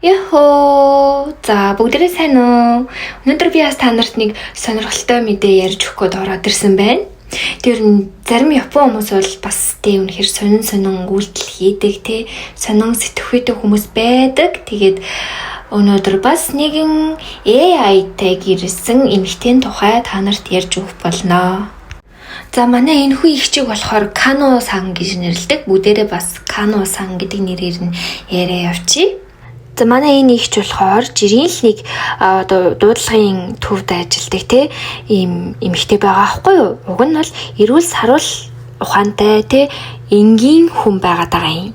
Яхоо! За, бүгдээрээ сайн уу? Өнөөдөр би бас та нарт нэг сонирхолтой мэдээ ярьж өгөх гээд ороод ирсэн байна. Тэр нь зарим Япон хүмүүс бол бас тэ үнэхээр сонин сонин үйлдэл хийдэг, тэ сонин сэтгхүйтэй хүмүүс байдаг. Тэгээд өнөөдөр бас нэгэн AI-тай гэрэлсэн эмэгтэйн тухай та нарт ярьж өгөх болно. За, манай энэ хүү эгчийг болохоор Кано сан гэж нэрлэдэг. Бүгдээрээ бас Кано сан гэдэг нэрээр нь яриа явчих. За, манай энэ эгч болохоор жирийн л нэг одоо дуудлагын төвд ажилладаг те ийм эмэгтэй байгаа аахгүй юу? Уг нь бол эрүүл саруул ухаантай те энгийн хүн байгаад байгаа юм.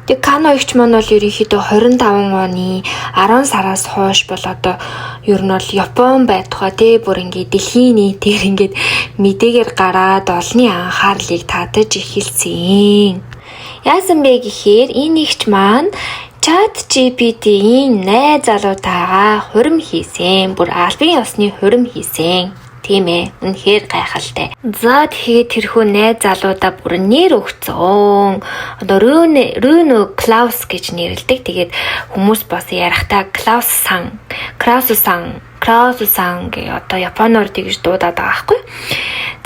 Тэг Кано эгч маань бол ерөнхийдөө 25 оны 10 сараас хойш бол одоо ер нь бол Япон байтугай те бүр ингээд дэлхийн нийтээр ингээд мэдээгээр гараад олонний анхаарлыг татаж эхэлсэн. Яасан бэ гэхээр энэ эгч маань Chat GPT-ийн найз залуутайгаа хурим хийсэн. Бүр албан ёсны хурим хийсэн. Тийм ээ. Үнэхээр гайхалтай. За, тэгэхээр тэрхүү найз залуудаа бүр нэр өгцөн. Одоо Рүнө Клаус гэж нэрлэдэг. Тэгээд хүмүүс бас ярихдаа Клаус сан, Краус сан, Краус сан гэ одоо японоор тэгж дуудаад байгаа байхгүй.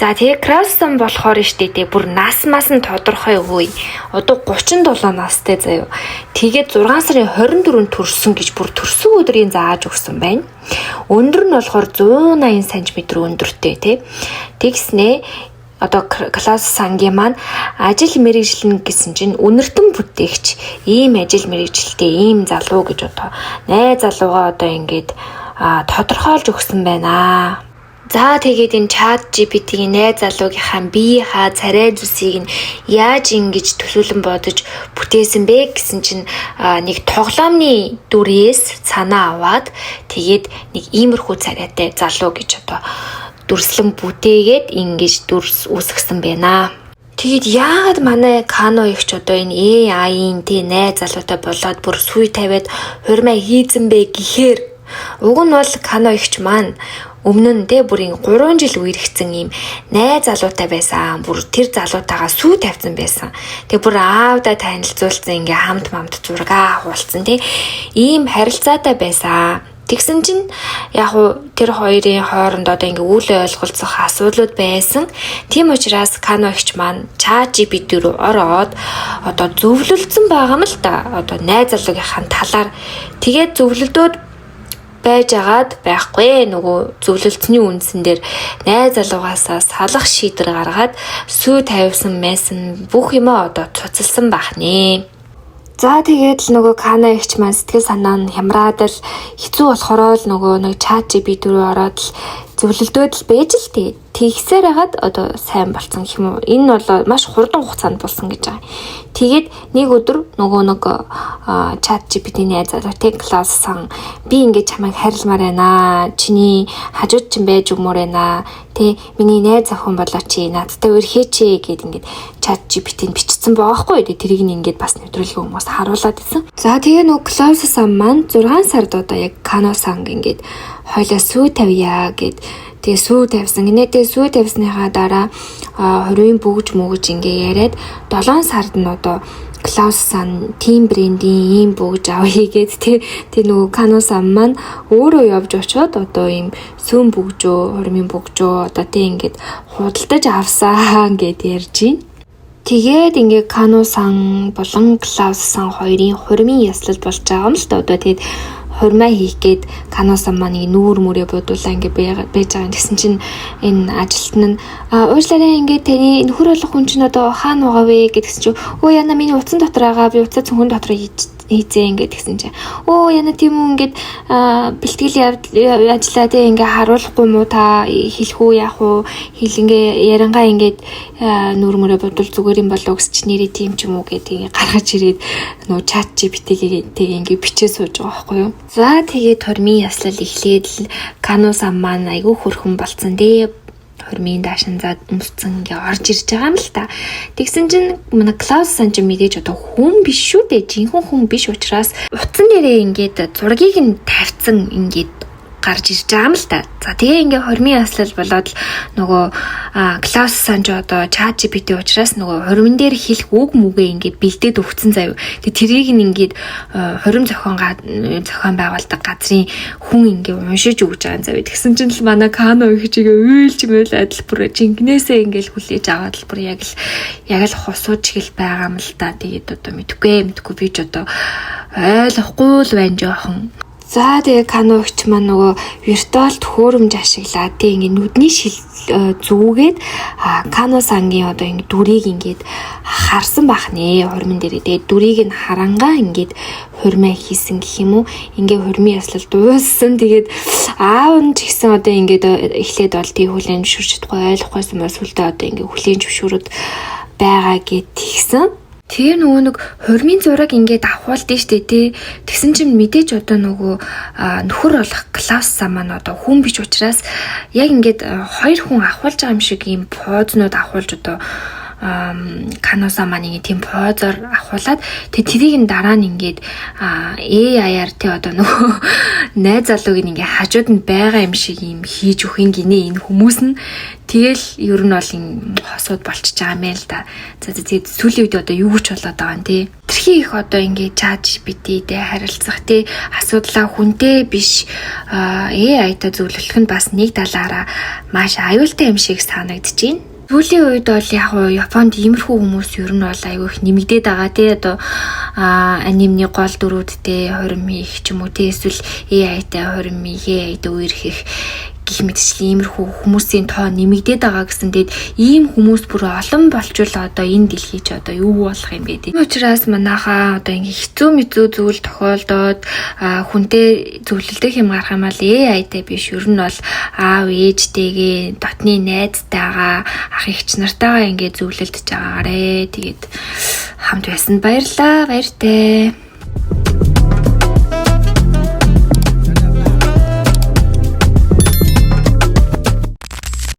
За, тэгээ Краус сан болохоор штэ тэ бүр нас мас нь тодорхой үгүй. Одоо 37 настай заяа. Тэгээд 6 сарын 24-нд төрсөн гэж бүр төрсөн өдрийн зааж өгсөн байна. Өндөр нь болохоор 180 см өндөртэй тий. Тэгснээ одоо Клаус сангийн маань ажил мэргэжил нь гэсэн чинь үнэртэн бүтээгч, ийм ажил мэргэжилтэй ийм залуу гэж одоо найз залуугаа одоо ингээд тодорхойлж өгсөн байна. За, тэгээд энэ Chat GPT-ийн найз залуугийнхаа биеийнхаа царай зүсийг нь яаж ингэж төлөвлөн бодож бүтээсэн бэ гэсэн чинь нэг тоглоомны дүрээс санаа аваад, тэгээд нэг иймэрхүү царайтай залуу гэж одоо дүрслэн бүтээгээд ингэж дүрс үүсгэсэн байна. Тэгээд яагаад манай Кано эгч одоо энэ AI-ийн тий найз залуутай болоод бүр сүй тавиад хуримаа хийзэн бэ гэхээр уг нь бол Кано эгч маань өмнө нь те бүр 3 жил үерхсэн ийм найз залуутай байсан. Бүр тэр залуутайгаа сүй тавьсан байсан. Тэгээ бүр аавдаа танилцуулсан, ингээ хамт мамт зураг авахулсан те ийм харилцаатай байсан. Тэгсэн чинь яг уу тэр хоёрын хооронд одоо ингээ үл ойлголцох асуудлууд байсан. Тийм учраас Кано эгч маань Chat GPT рүү ороод одоо зөвлөлдсөн байгаа юм л да. Одоо найз залуугийнхаа талаар тэгээд зөвлөлдөөд байж агаад байхгүй, нөгөө зөвлөлдсөний үндсэн дээр найз залуугаасаа салах шийдвэр гаргаад сүй тавьсан байсан, бүх юмаа одоо цуцалсан байх нэ. За, тэгээд л нөгөө Кано эгч маань сэтгэл санаа нь хямраад л хэцүү болохороо л нөгөө нэг Chat GPT рүү ороод л зөвлөлдөөд л байж л тээ. Тэгсээр хагаад одоо сайн болцсон гэх юм уу. Энэ бол маш хурдан хугацаанд болсон гэж байгаа. Тэгээд нэг өдөр нөгөө нэг Chat GPT-ний найз залуу тэг Клаус сан, би ингэж чамайг хайрламаар байна. Чиний хажууд чинь байж өгмөр байна. Тэ миний найз охин болоо чи надтай үерхээч гэд ингээд Chat GPT-нд бичсэн байгаа хгүй. Тэрийг нь ингээд бас нэвтрүүлгийн хүмүүс харуулад исэн. За, тэгээ нөгөө Клаус сан маань 6 сард одоо яг Кано санг ингээд хойлоо сүй тавья гэд тэгээ сүй тавьсан. Гинэ тэгээ сүй тавьсныхаа дараа хурим бүгж мөгж ингээ яриад 7 сард нь одоо Клаус сан тим брендийн ийм бүгж авъя гээд тэ нөгөө Кано сан маань өөрөө явж очоод одоо ийм сүүн бүгжөө, хурмын бүгжөө одоо тэ ингээд худалдаж авсан гэд ярьж байна. Тэгээд ингээ Кано сан болон Клаус сан хоёрын хурмын ёслол болж байгаа юм л та. Одоо тэгээд хурмаа хийх гээд Кано сан маань нүүр мүрээ будуулаа ингээ байж байгаа. Тэгсэн чинь энэ ажилтан нь уучлаарай, ингээ таны нөхөр болох хүн чинь одоо хаана байгаа вэ гэдгсэн чинь өө яна, миний утсан дотор байгаа, би утсаа цүнхэн дотор хийзээ ингээд тэгсэн чинь өө яна, тийм үү, ингээд бэлтгэл ажиллаа те, ингээ харуулахгүй муу, та хэлэх үү, яах уу, хэл ингээ ярангаа ингээд нүүр мөрөө бодвол зүгээр юм болов гэсэн чи нэрээ тийм ч юм уу гэдэг ингээ гаргаж ирээд нөгөө Chat GPT-гээ тэг ингээ бичээ сууж байгаа байхгүй юу. За, тэгээд хурмын ёслол эхлээд л Кано сан маань айгүй хөрхөн болцсон дээ, хурмын даашин зад өмсцэн ингээ орж ирж байгаа юм л та. Тэгсэн чинь манай Клаус сан ч мэдээж одоо хүн биш шүү дээ. Жинхэнэ хүн биш учраас утсан дээрээ ингээд зургийг нь тавьсан, ингээд гарч ирж байгаа юм л та. За, тэгээ ингээ хормын ёслол болоод л нөгөө Клаус сан ч одоо ChatGPT учраас нөгөө хормон дээр хэлэх үг мүгээ ингээ бэлдээд өгцөн заяа. Тэгээ тэрийг нь ингээд хорим зохион байгуулдаг газрын хүн ингээ уншиж өгч байгаа юм заяа. Тэгсэн чинь л манай Кано их чигээ уйлж мэл адил бүр жинкнээсээ ингээл хүлээж аваад л бүр яг л хосууч гэл байгаа юм л та. Тэгээд одоо мэдэхгүй би ч одоо ойлгохгүй л байна жоохон. За, тэгээ Кано эгч маань нөгөө виртуал төхөөрөмж ашиглаад тэг ингээ нүдний шил зүүгээд Кано сангийн одоо ингээ дүрийг ингээд харсан бах нэ хормон дээр. Тэгээ дүрийг нь харангаа ингээд хурмаа хийсэн гэх юм уу. Ингээ хормын ёслол дууссан. Тэгээд аав нь ч гэсэн одоо ингээд эхлээд бол тийг хүлээн зөвшөөрч чадахгүй, ойлгохгүйсэн ба сүлдээ одоо ингээ хүлээн зөвшөөрөд байгаа гэд тэгсэн. Тэгээ нөгөө нэг хормын зураг ингээд авахулд нь штэ тий. Тэгсэн чинь мэдээж одоо нөгөө нөхөр болох Клаус сан маань одоо хүн биш учраас яг ингээд хоёр хүн авахулж байгаа юм шиг ийм познууд авахулж, одоо Каноса маань ингээд тийм позоор авахуулаад, тэгээ тэрийг нь дараа нь ингээд AI-аар тий одоо нөгөө найз залууг нь ингээд хажууд нь байгаа юм шиг юм хийж өгөх юм гинэ энэ хүмүүс нь. Тэгэл ер нь бол ин хосууд болчихж байгаа юм байна л да. За, тэгээд сүүлийн үед одоо юу ч болоод байгаа юм тий. Тэрхий их одоо ингээд ChatGPT-тэй харилцах тий, асуудлаа хүнтэй биш AI-тай зөвлөх нь бас нэг талаараа маш аюултай юм шиг санагдаж байна. Сүүлийн үед бол яг уу Японд иймэрхүү хүмүүс ер нь бол аюу их нэмэгдээд байгаа тий, одоо анимны гол дүрүүдтэй хорим хийх ч юм уу тий, эсвэл AI-тай хорим хийх, AI-тай үерхэх гэх мэтчлэн иймэрхүү хүмүүсийн тоо нэмэгдээд байгаа гэсэн. Тэгээд ийм хүмүүс бүр олон болчвол одоо энэ дэлхий ч одоо юу болох юм бэ? Тийм учраас манайхаа одоо ингээ хэцүү мэцүү зүйл тохиолдоод хүнтэй зөвлөлдөх юм гарах юм бол AI-тай биш, ер нь бол аав ээжтэйгээ, дотны найзтайгаа, ах эгч нартайгаа ингээ зөвлөлдөж байгаарэ. Тэгээд хамт байсан баярлаа. Баяртай.